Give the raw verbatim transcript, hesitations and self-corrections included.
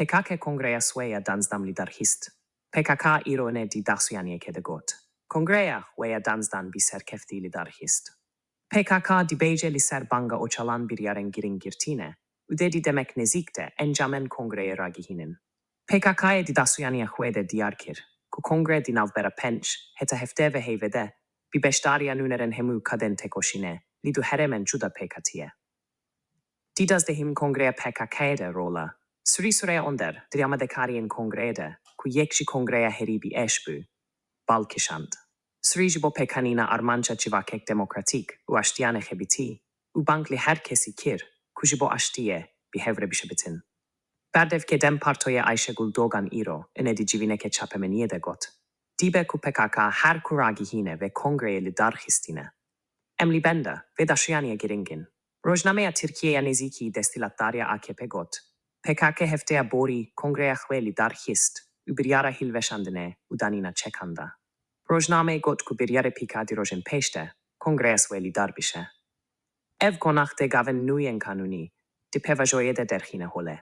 P K K kongreya xwe ya danzdan li dar xist. P K K îro ne di daxuyaniyeke de got: Kongreya xwe ya danzdan bi serkeftî li dar xist. P K K dibêje li ser banga Ocalan biryarên girîng girtîne û dê di demek nêzîk de encamên kongreyê ragihînin. P K K yê di daxuyaniya xwe de diyar kir ku kongre di navbera pênc heta heftê ve heyve de bi beşdariya nûnerên hemû kadên têkoşînê li du herêmên cuda pêk hatiye. Di duwazdehemîn kongreya P K K de rola Sirî Süreyya Onder di amadekariyên kongreyê de ku yek ji kongreya herî bi êş bû, bal kişand. Sirî ji bo pêkanîna armanca civakek demokratîk û aştiyane xebitî û bang li her kesî kir ku ji bo aştiyê bi hev re bişebitin. Berdevkê DEM Partiye Ayşegül Dogan îro ine di civîneke çapemeniyê de got: Dibe ku P K K her ku ragihîne vê kongreyê li dar xistîne. Em li benda vê daxuyaniya girîng in. Rojnameya Tirkiye ya nêzîkî desthilatdar ya A K P got: P K K hefteya borî kongreya xwe li dar xist û biryara hilweşandinê û danîna çekan da. Rojnameyê got ku biryarê P K K di rojên pêş de kongreya xwe li dar bişe. Ev qonax tê gavên nû yên qanûnî di pêvajoyê de derxîne holê.